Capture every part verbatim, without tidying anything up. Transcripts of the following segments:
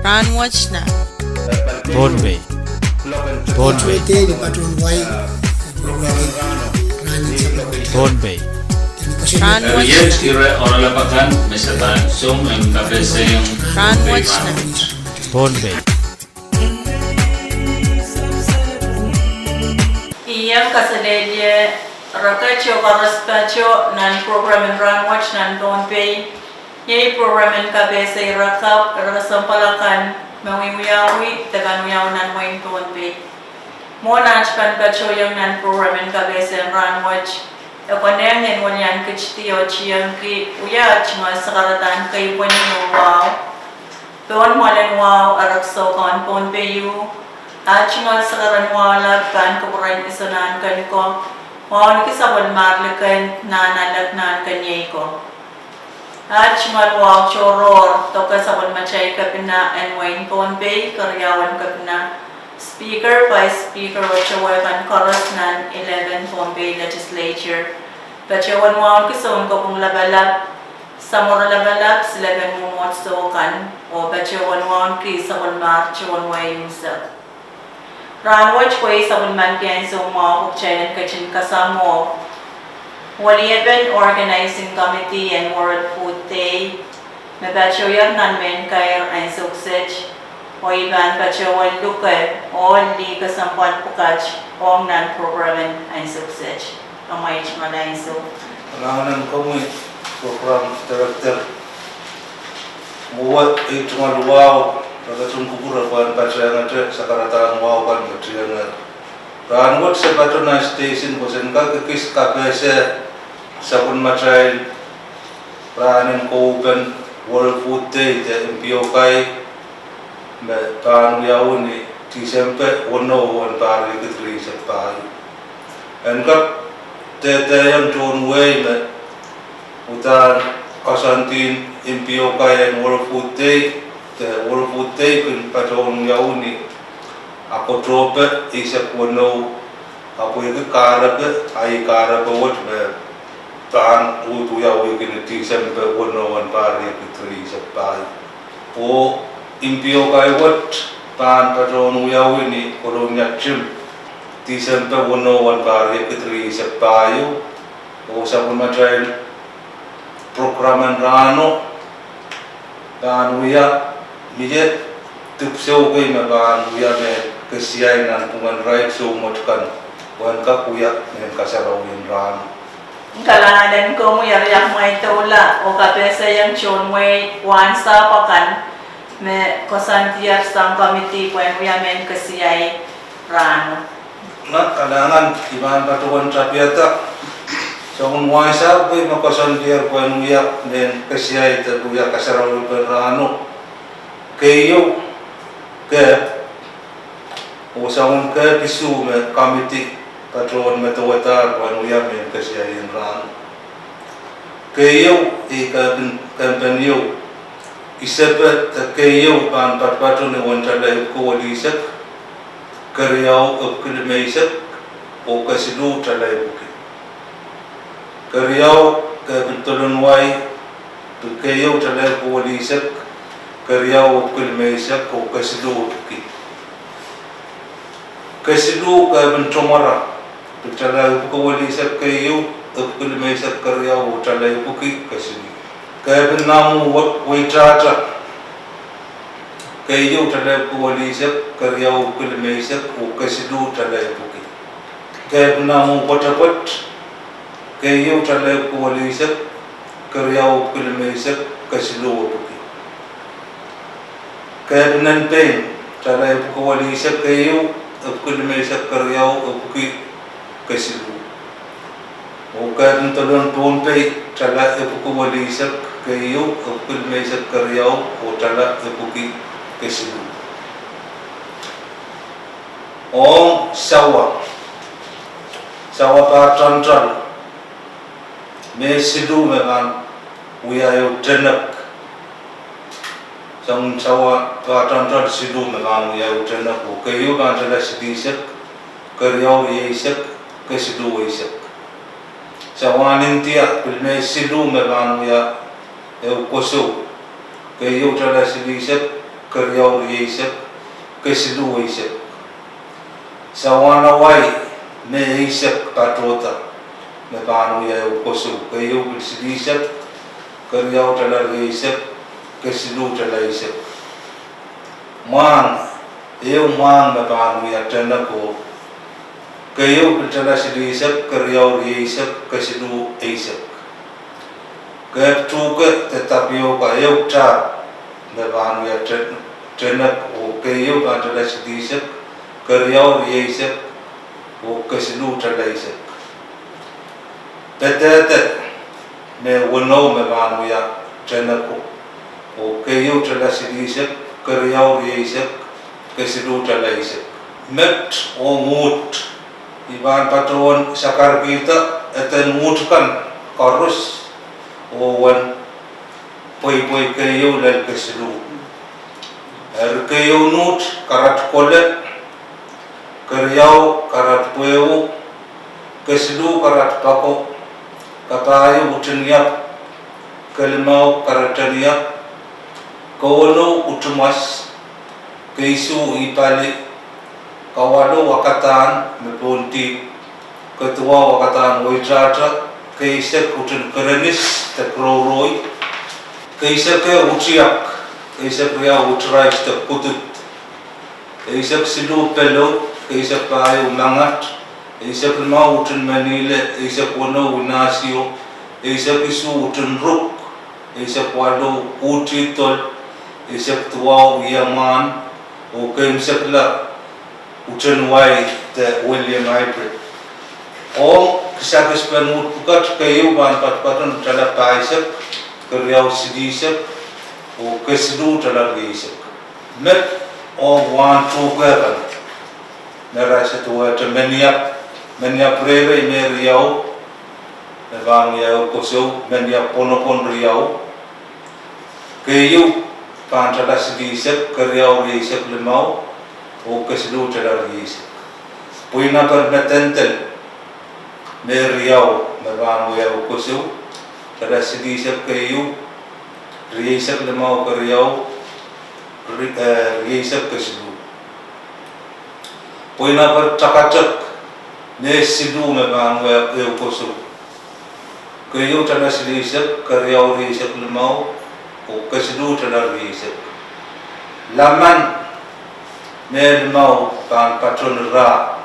Rahnwet nan Pohnpei. Pohnpei. Pohnpei. Rahnwet nan Pohnpei. I iang kaselehlie rehtail koaros pato nan program en Rahnwet nan Pohnpei. Iei program en kapehse ire kapw, ire kesempwal akan me wiwiawi de pahn wiawi nan wehin Pohnpei. Mwohn aht pahn patohiong nan program en kapehse en rahnwet, e konehng en welian kitidi oh tiengki wia aht tungoal sakaradahn keipweni oh wahu. Pohn mwoalen wahu ire kesempwal kan Pohnpei ieu, aht tungoal sakaradahn wahu lap pahn kupwuren Isonahn Keniko, wauneki sapwellimar likin Nahnalek Nahnkeniei ko. Aht tungoal wahu tohrohr doke sapwellimatail kepina en wehin Pohnpei, keriaun kepina, Speaker, Vice Speaker oh towe kan koaros nan eleven Pohnpei Legislature. Patohwan wauneki Sounkopwung Lapalap, Samworo Lapalap, silepen mwomwohdiso kan, oh patohwan wauneki sapwellimar tohn wehi unsek. Rahnwet pwe I sapwellimaniki ansou mwahu pwe kitail en ketin kasamwo weliepen Organizing Committee en World Food Day, me patohier nan mehn kair ansou kiset, oh I pahn patohwan luke ohl lih kesempwal pwukat ong nan program en ansou kiset. Amwail tungoal ansou. Kalahngan en komwi, program director. Mwowe ei tungoal wahu, re ketin kupwure pwehn patehngete sakaradahn wahu kan me tiengehr. Rahnwet se pato nan station pwe sen kak ekis kapehse sapwellimatail rahnen koupen World Food Day de mpiokai me pahn wiawi ni Tisempe weneu en pahr riekid rieisek pahieu. En kak dehdehiong tohn wehi me uhdahn koasoandi mpiokai en World Food Day, de World Food Day kin patohwan wiawi ni Okotohpe eisek weneu, ahpw pwehki kahrepe, a ih kahrepe wet me pahn uhd wiawihki ni Tisempe weneu en pahr riekid rieisek pahieu. Oh mpiokai wet pahn patohwan wiawi ni Kolonia Gym, Tisempe weneu en pahr riekid rieisek pahieu. Oh sapwellimatail program en rahno pahn wia, mie dipwisou kei me pahn wia mehn kesiai nanpwungen irail soumwet kan, pwehn kak wia mehn kasarawi en rahno. Kalahngan en komwi, eri I ahpw mweidohla oh kapehsehiong tohn wehi wahnsahpw akan me koasoandier sang committee pwehn wia mehn kesiai rahno. Ma kalahngan, I pahn patohwan tapihada soangen wahnsahpw kei me koasoandier pwehn wia mehn kesiai de wia kasarawi en rahno. Keieu, kehp, oh soangen kehp isuh me committee patohwan medewedahr pwehn wia mehn kesiai en rahno. Keieu, ih kehpen, kehpen ieu, isepe de keieu pahn patopato ni uwen talai epwiki welihsek, keriau epwiki limeisek, oh kesiluh talai epwiki. Keriau, kehpen Dolunwai, pil keieu talai epwiki welihsek, keriau epwiki limeisek, oh kesiluh epwiki. Kesiluh, kehpen Tomwara, pil talai epwiki welihsek keieu, epwiki limeisek keriau, oh talai epwiki kesiluh. Kehpen Namu we-, Weitahta, keieu talai epwiki welihsek, keriau epwiki limeisek, oh kesiluh talai epwiki. Kehpen Namu Pwetepwet, keieu talai epwiki welihsek, keriau epwiki limeisek, kesiluh epwiki. Kehpen Pohnpei, talai epwiki welihsek keieu, epwiki limeisek keriau, epwiki kesiluh. Oh kehpen Dolung Pohnpei, talai epwiki welihsek keieu, epwiki limeisek keriau, oh talai epwiki kesiluh. Ong sawa, sawa pahtantol, me siluh me pahn wia ehu tenek. Soangen sawa pahtantol siluh me pahn wia ehu tenek, oh keieu pahn talai silihsek, keriau rieisek, kesiluh eisek. Sawa en India, pil me siluh me pahn wia ehu kosou, keieu talai silihsek, keriau rieisek, kesiluh eisek. Sawana wai me eisek patohda me pahn wia ehu kosou. Keieu pil silihsek, keriau tala rieisek, kesiluh tala eisek. Mwahng, ehu mwahng me pahn wia tenek o, keieu pil tala silihsek, keriau rieisek, kesiluh eisek. Kehp tuhke de tapioka, ehu tahp me pahn wia tenek o, keieu pahn tala silihsek, keriau rieisek, oh kesiluh tala eisek. Pedehde me weneu me pahn wia tenek o, oh keieu tala silihsek, keriau rieisek, kesiluh tala eisek. Met ong uht, I pahn patohwan sakarkihda eden uht kan koaros, oh wen pweipwei keieu lel kesiluh. Eri keieun uht karat kole, keriau karat pwehwo, kesiluh karat pako, kapahieu utin iap, kelimau kareten iap, keweneu utumwas, keisuh ipali, kawalu wakadahn me pohn dihp, keduwau wakadahn weitahta, keisek utin kerenis de kerourohi, keisek ehu utiak, keisek riau uht rice de kudud, eisek siluh pelou, keisek pahieu mangat, eisek limau utin menile, eisek weneu inasio, eisek isuh utin ruk, eisek waluh uht idol, eisek duwau iemwahn, oh keimwseklap utin wai de William Hybrids. Ong kisakispen uht pwukat keieu pahn patopato tala pahisek, keriau silihsek, oh kesiluh tala rieisek. Met ong wahn tuhke kan, me rasatuwehte meniap, meniap reirei me riau, me pahn wia ehu kosou, meniap pwonopwon riau, keieu pahn tala silihsek, keriau rieisek limau, oh kesiluh tala rieisek. Pweinaper medendel me riau me pahn wia ehu kosou, tala silihsek keieu, rieisek limau keriau, rieisek kesiluh. Pweinaper takatek me siluh me pahn wia ehu kosou, keieu tala silihsek, keriau rieisek limau, oh kesiluh tala rieisek. Laman me limau pahn paton ira,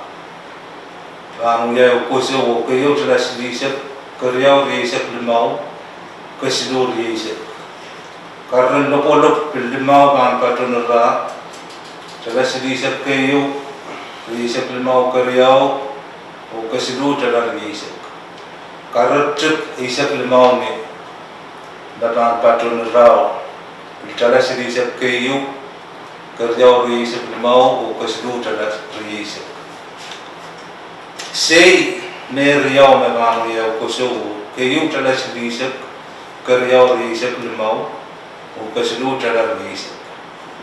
pahn wia ehu kosou, oh keieu tala silihsek, keriau rieisek limau, kesiluh rieisek. Kareren lopwolopw pil limau pahn paton ira, tala silihsek keieu, rieisek limau keriau, oh kesiluh tala rieisek. Kareren tik eisek limau me pahn paton ira, pil tala silihsek keieu, keriau rieisek limau, oh kesiluh tala rieisek. Sei me riau me pahn wia ehu kosou, keieu tala silihsek, keriau rieisek limau, oh kesiluh tala rieisek.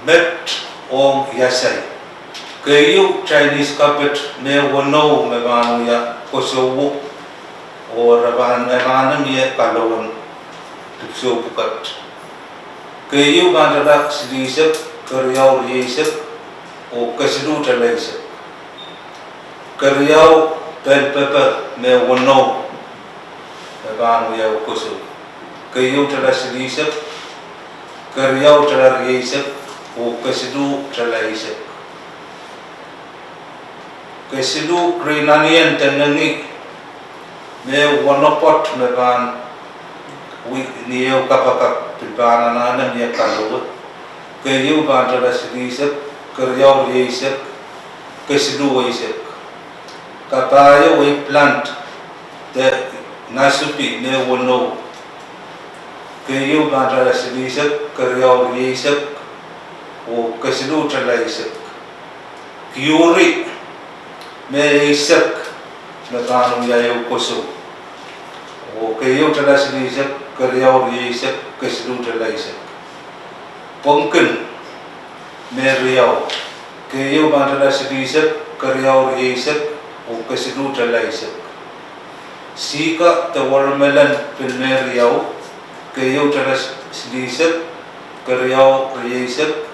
Met ong iasai, keieu Chinese carpet me weneu me pahn wia kosou, oh re pahn anahne mie kalowen dipwisou pwukat. Keieu pahn tala silihsek, keriau rieisek, oh kesiluh tala eisek. Keriau bell pepper me weneu me pahn wia ehu kosou, keieu tala silihsek, keriau tala rieisek, oh kesiluh tala eisek. Kesiluh green onion de nengih me weneu pwoat me pahn wia ni ehu kapakap pil pahn anahne mie kalowe. Keieu pahn tala silihsek, keriau rieisek, kesiluh eisek. Kapahieu eggplant de nasupi me weneu, keieu pahn tala silihsek, keriau rieisek, oh kesiluh tala eisek. Kiuri me eisek me pahn wia ehu kosou, oh keieu tala silihsek, keriau rieisek, kesiluh tala eisek. Pumpkin me riau, keieu pahn tala silihsek, keriau rieisek, oh kesiluh tala eisek. Sihka de watermelon pil me riau, keieu tala silihsek, keriau rieisek,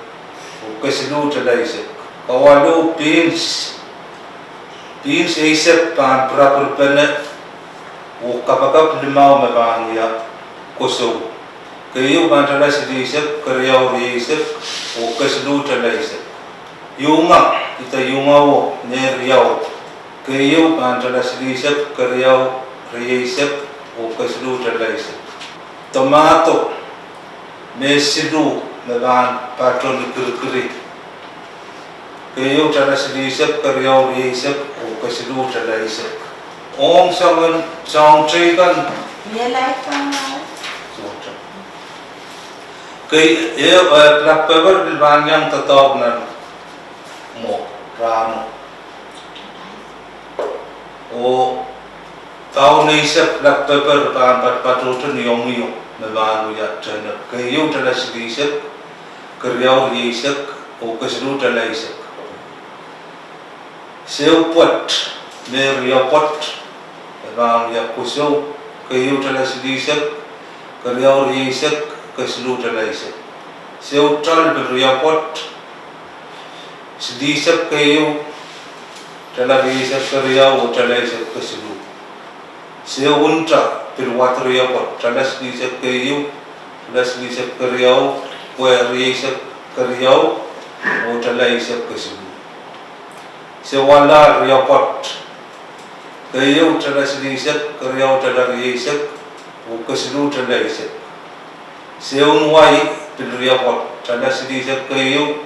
Kesiluh tala eisek. Kawalo beans, beans eisek pahn pirapirpene, oh kapakap limau me pahn wia kosou. Keieu pahn tala silihsek, keriau rieisek, oh kesiluh tala eisek. Iunga, ida iungawo, me riau. Keieu pahn tala silihsek, keriau rieisek, oh kesiluh tala eisek. Tomato, me siluh, me pahn pato ni kirikiri. Keieu tala silihsek, keriau rieisek, oh kesiluh tala eisek. Ong soangen soang teikan. Ie laik pahn. Soang teikan. Kei, e, e, black pepper pil pahn iang doadoahk nan mwo, rahno. Oh, paun eisek black pepper pahn patpatohto ni omwio me pahn wia tenek. Keieu tala silihsek, keriau rieisek, oh kesiluh tala eisek. Sehu pwoat, me riapwoat, me pahn wia kosou, keieu tala silihsek, keriau rieisek, kesiluh tala eisek. Sehu toal pil riapwoat, silihsek keieu, tala rieisek keriau, oh tala eisek kesiluh. Sehu unta pil wad riapwoat, tala silihsek keieu, tala silihsek keriau, pwe rieisek keriau, oh tala eisek kesiluh. Sehu alahl riapwoat, keieu tala silihsek, keriau tala rieisek, oh kesiluh tala eisek. Sehun wai pil riapwoat, tala silihsek keieu,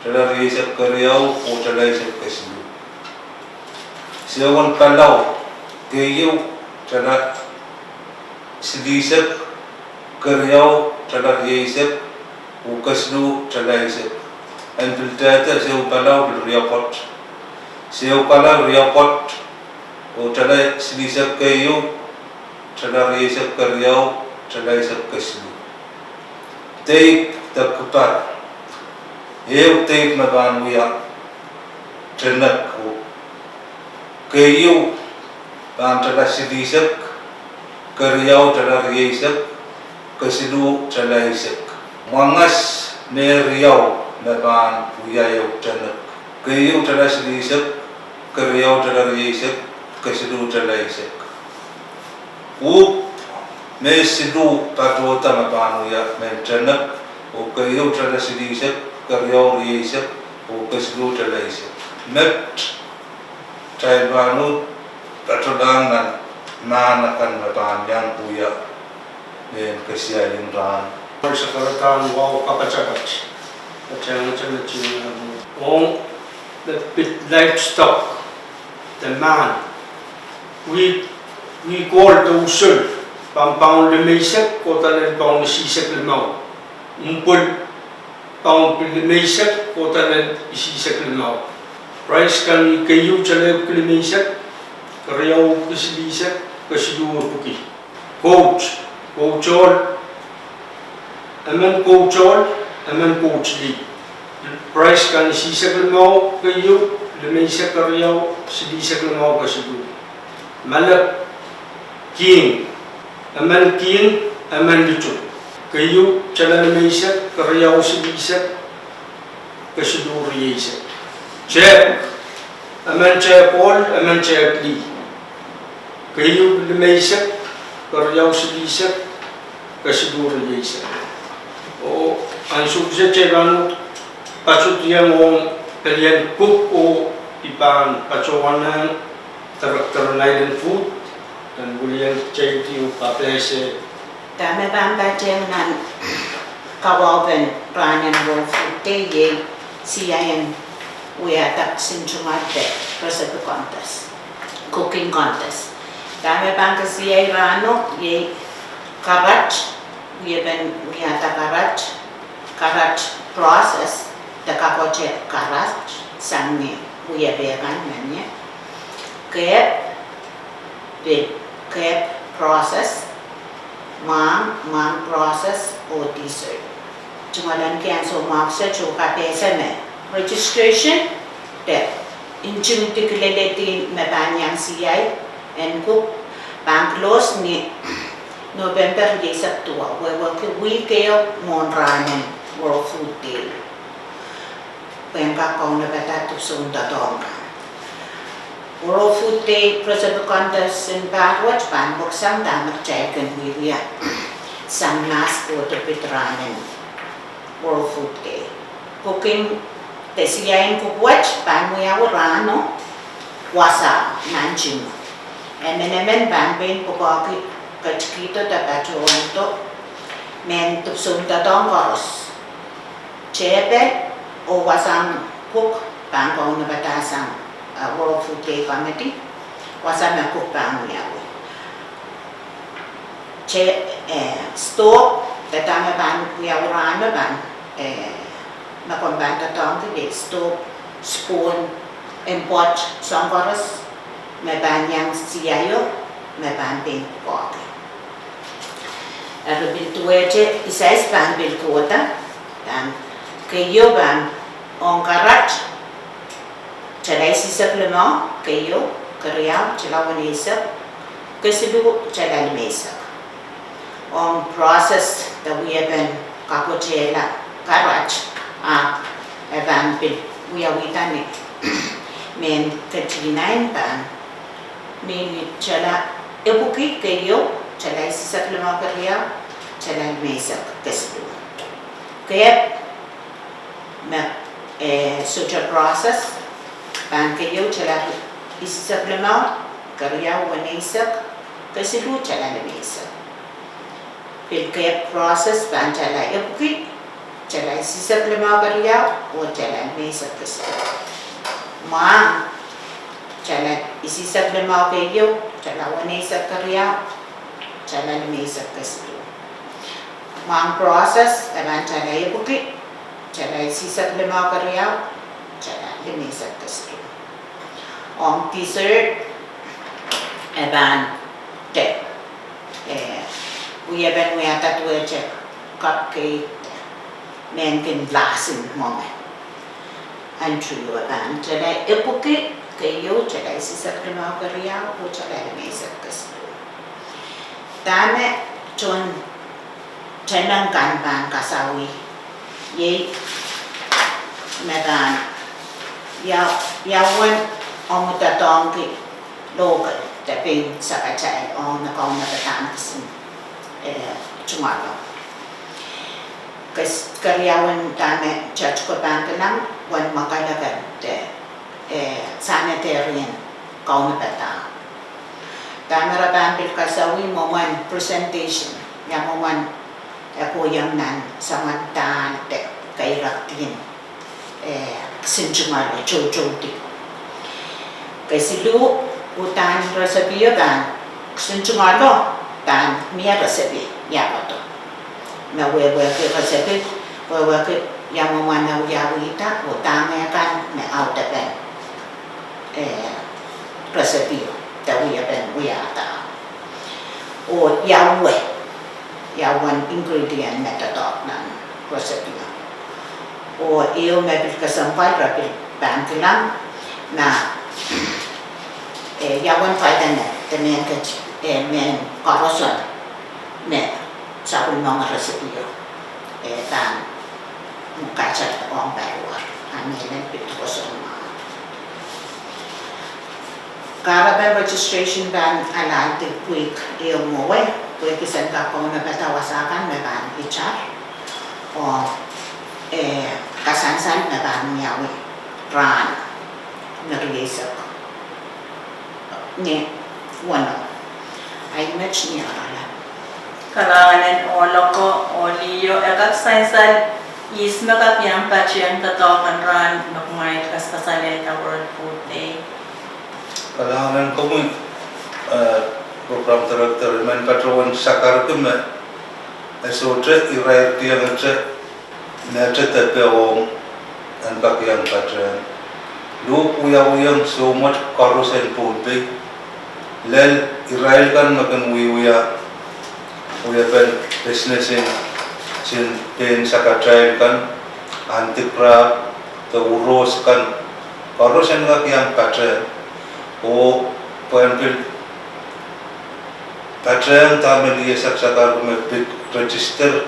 tala rieisek keriau, oh tala eisek kesiluh. Sehun palau, keieu tala silihsek, keriau tala rieisek, oh kesiluh tala eisek. En pil dehde, sehun palau pil riapwoat. Sehun palau riapwoat, oh tala silihsek keieu, tala rieisek keriau, tala eisek kesiluh. Teip de kupar. Ehu teip me pahn wia tenek, oh keieu pahn tala silihsek, keriau tala rieisek, kesiluh tala eisek. Mwangas me riau me pahn wia ehu tenek. Keieu tala silihsek, keriau tala rieisek, kesiluh tala eisek. Uhp me siluh patohda me pahn wia mehn tenek, oh keieu tala silihsek, keriau rieisek, oh kesiluh tala eisek. Met kitail pahn uhd patohlahng nan mahn akan me pahn iang wia mehn kesiain rahn. Pwe sakaradahn wahu kapatapat, pwe tengete me tiong ong the pit livestock, the mahn, wih, wih kohl de usol, pahn paun limeisek kohda lel paun isihsek limau. Mpwul paun pil limeisek kohda lel isihsek limau. Price kan ih keieu tala epwiki limeisek, keriau epwiki silihsek, kesiluh epwiki. Kout, kout ohl, emen kout ohl, emen kout lih. Price kan isihsek limau keieu, limeisek keriau, silihsek limau kesiluh. Malek, kihn, emen kihn, emen lituk. Keieu tala limeisek, keriau silihsek, kesiluh rieisek. Tehk, emen tehk ohl, emen tehk lih. Keieu limeisek, keriau silihsek, kesiluh rieisek. Oh ansou kis kitail pahn uhd patohdiong ong pelien kuk, oh I pahn patohwanehng Director en Island Food, en wiliandi oh kapehse. Dahme pahn patehng nan kawahupen rahn en World Food Day iei siain wiahda kisin tungoal de recipe contest, cooking contest. Dahme pahn kesiai rahno iei karat, wiepen wiahda karat, karat process, de kakohte karat sang ni wiepe kan me mie. Kehp, pil kehp process, mwahmw, mwahmw process, oh dessert. Tungoal en ansou mwahu kiset oh kapehse me registration de ntingdi kilelehdi me pahn iang siai en kuk pahn close ni November rieisek duwau, wehwehki wihk ehu mwohn rahn en World Food Day. pwehn kak kaunopada dipwisoun doadoahk kan. World Food Day recipe contest en pahr wet pahn weksang dahme kitail kin wiewia sang mahs kohdo pid rahnen World Food Day. Cooking, de siain kuk wet pahn wiawi rahno, wasa, nan timo. Emenemen pahn pein pwukoahki ketikihdo de patohwando mehn dipwisoun doadoahk koaros. Tepel oh wasahn kuk pahn kaunopada sang, eh, World Food Day Committee, wasa me kuk pahn wiawi. Te, eh, stove, de dahme pahn wiawi rahno pahn, eh, me komw pahn doadoahngki, stove, spoon, en pot, soahng koaros, me pahn iang siaio, me pahn pein pwukoahki. Eri pil duwehte, isais pahn pil kohda, pahn keieu pahn ong karat, tala isihsek limau, keieu, keriau, tala weneisek, kesiluh, tala limeisek. Ong process de wiepen kakotehla karat, ahpw e pahn pil wiawihda ni mehn ketihnain pahn mihmi tala epwiki keieu, tala isihsek limau keriau, tala limeisek kesiluh. Kehp me, eh, sohte process, pahn keieu tala isihsek limau, keriau weneisek, kesiluh tala limeisek. Pil kehp process pahn tala epwiki, tala isihsek limau keriau, oh tala limeisek kesiluh. Mwahng, tala isihsek limau keieu, tala weneisek keriau, tala limeisek kesiluh. Mwahng process, e pahn tala epwiki, tala isihsek limau keriau, tala limeisek kesiluh. Ong dessert, e pahn de, eh, wiepen wiahda duwehte cupcake, mehn kin lahsin mwenge. Ahn tuo e pahn tala epwiki, keieu, tala isihsek limau keriau, oh tala limeisek kesiluh. Dahme tohn tenang kan pahn kasawih, iei me pahn ia, ia uwen omw doadoahngki local de pein sakatail ong me kaunopada kisin, eh, tungoalo. Kes, keriaun dahme tetiket pahn kilang, uwen mwakelekel de, eh, sanitarian kaunopada. Dahme re pahn pil kasawih, mwomwen presentation, ia mwomwen e kohieng nan soangen dahl de keirekin, eh, kisin tungoalo, toutouti. Kesiluh, uhdahn recipe o pahn, kisin tungoalo pahn mie recipe, ia kodo me wehwehki recipe, wehwehki ia mwomwen e wiawihda, oh dahme kan me audepen, eh, recipe o de wiepen wiahda. Oh ia uwe, ia uwen ingredient me doadoahk nan recipe o. Oh ehu me pil kesempwal re pil pahn kilang, ma, eh, ia uwen vitamin de mehn ket, eh, mehn koaros me sapwellimomwi recipe o, eh, pahn kasalehda ong paliwar, a mehn pil koaros ma. Kahrepen registration pahn alahldi pwihk ehu mwowe, pwehki sen kak kaunopada wasa kan me pahn itar, oh, eh, kasansal me pahn wiawi rahn, ni rieisek, ni weneu. Ai met ni oaralap. Kalahngan en ohl oko, oh liho, e kak sansal ihs me kak iang patehng doadoahk en rahn me kumwail kasalehda World Food Day? Kalahngan en komwi, eh, program director, I men patohwan sakarki me e sohte irair kihong ihte mehte de pehmw en kak iang patehng. Luhk wiawihong soumwet koaros en Pohnpei, lel irail kan me kin wiewia wiepen business en, en pein sakatail kan, handicraft, de uros kan, koaros en kak iang patehng. Oh pwehn pil patehng dahme lih e saksakar me pid register,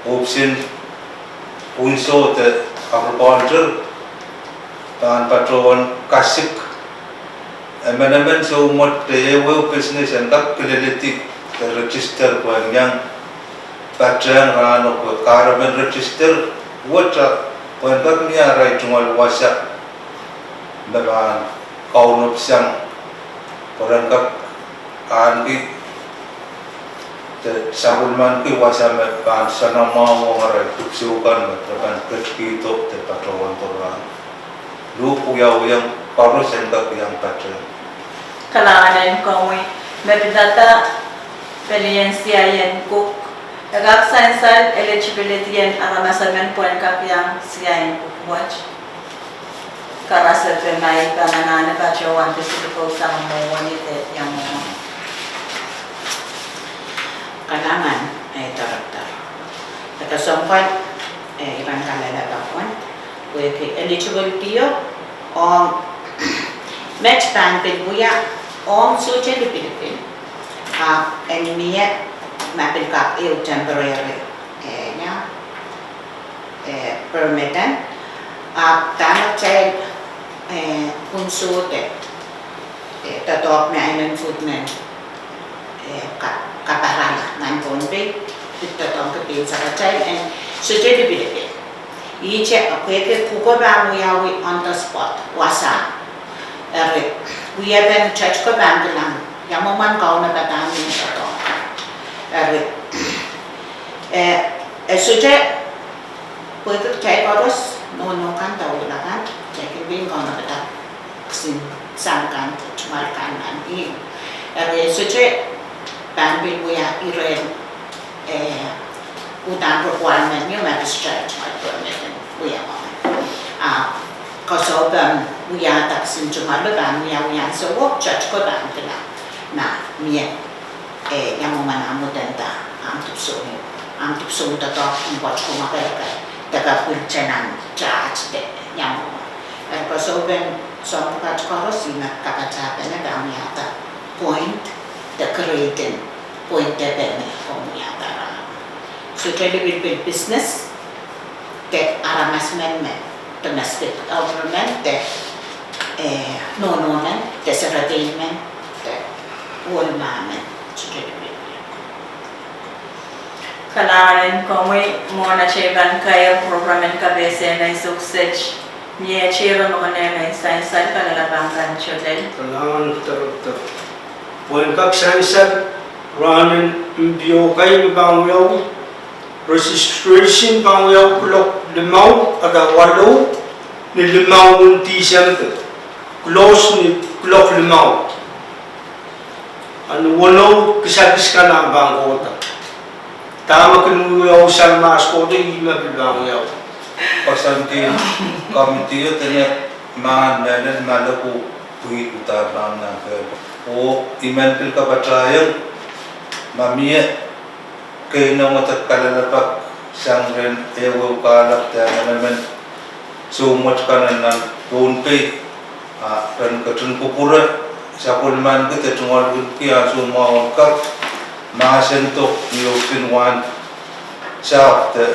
oh pil unsur de Agriculture pahn patohwan kasik emenemen soumwet de ehuehu business en kak kileledi de register pwehn iang patehng rahno pwe kahrepen register wet pwehn kak mie arail tungoal wasa me pahn kaunopadahng pwe ren kak ahneki de sapwellimaniki wasa me pahn soanamwahu ong arail dipwisou kan me re pahn ketikihdo de patohwan pwurehng luhk wiawiong koaros en kak iang patehng. Kalahngan en komwi. Me pidada pelien siaien kuk, e kak sansal eligibility en aramas emen pwehn kak iang siaien kuk wet? Karasepe ma I pahn anahne patohwan pil silukou sang mwohni de iang mwohni. Kalahngan, eh, Director. E kesempwal, eh, I pahn kalelapak pwehki eligibility o, ong met pahn pil wia ong sohte lipilipil, ahpw en mie ma pil kak ehu temporary, eh, ia, eh, permit en, ahpw dahme kitail, eh, unsur de, eh, doadoahk me I M F food men, eh, ka-, kaparala nan Pohnpei, pil doadoahngki pein sapwatail en sohte lipilipil. Ihte, eh, pwehki kuko pahn wiawi on the spot, wasa. Eri, wiepen tet ko pahn kilang ia mwomwen kaunopada mie doadoahk. Eri, eh, e sohte pwehki kitail koaros, nohno kan, dawila kan, kitail kin pein kaunopada kisin sang kan, tungoal kan nan ih. Eri e sohte pahn pil wia irehn, eh, uhdahn requirement me magistrate, eh, permit en wia mwohn. Ah, koasoipen wiahda kisin tungoal pahn wiawi ansou wo tet ko pahn kilang ma mie, eh, ia mwomwen ahmw mwodenda, ahmw dipwisou, ahmw dipwisou doadoahk en pwoat ko mwakelekel, de ke pil tenan taht de ia mwomwen. Eri koasoipen soahng pwukat koaros ih me kapatapene pahn wiahda point de grade en point de pene komw wiahda rahn. Sohte lipilipil business de aramas men me domestic owner men de, eh, nohno men de serepein men de ohl mah men, sohte lipilipil. Kalahngan en komwi. Mwohn atail pahn kair program en kapehse en ansou kiset, mie tiromw konehng en sansal kalelapak kan tohto. Kalahngan Director. Pwehn kak sansal, rahnen mpiokai me pahn wiawi, registration pahn wiawi kuloak limau, ada walu, ni limau en Tisempe. Close ni kuloak limau. A ni weneu kisakis kan ahpw pahn kohda. Dahme kin wiawi sang mahs kohdo, ih me pil pahn wiawi. Koasoandi committee o dene mahn mehlel me loku pwihk uhdahn pahn nan pehlo. Oh I men pil kapatahiong ma mie keinoangete kalelapak sang rehn ehuehu kahlap de emenemen soumwet kan nan Pohnpei, a ren ketin kupwure sapwellimaniki de tungoal wihki ansou mwahu en kak mahsendo ni ohpis en wahn sahpw de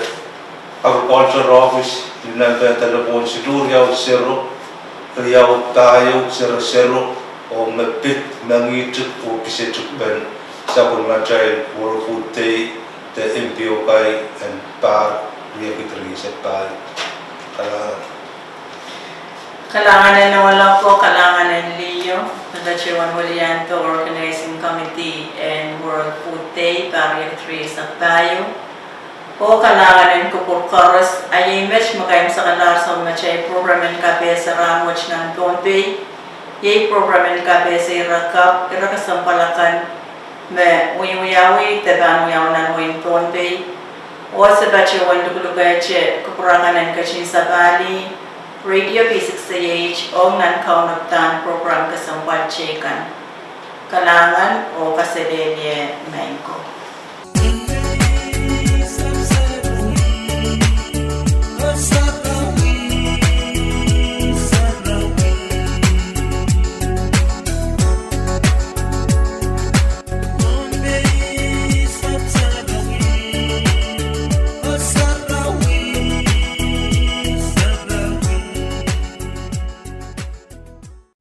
Agriculture Office, ni nempehn delepwohn siluh riau sero, riau pahieu sero sero, oh me pid mengihtik oh kisetikpen sapwellimatail World Food Day de mpiokai en pahr riekid rieisek pahieu. Kalahngan. Kalahngan en ohloko, kalahngan en liho, me patohwan weliandi Organizing Committee en World Food Day pahr riekid rieisek pahieu. Oh kalahngan en kupwur koaros, a iei met me kaimwisekalahr sapwellimatail program en kapehse rahnwet nan Pohnpei. Iei program en kapehse ire kapw, ire kesempwal akan me wiewiawi de pahn wiawi nan wehin Pohnpei. Oh se patohwan luklukehte kupwur akan en ketin sapahl radio V six A H ong nan kaunopadahn program kesempwal teikan. Kalahngan oh kaselehlie maing ko.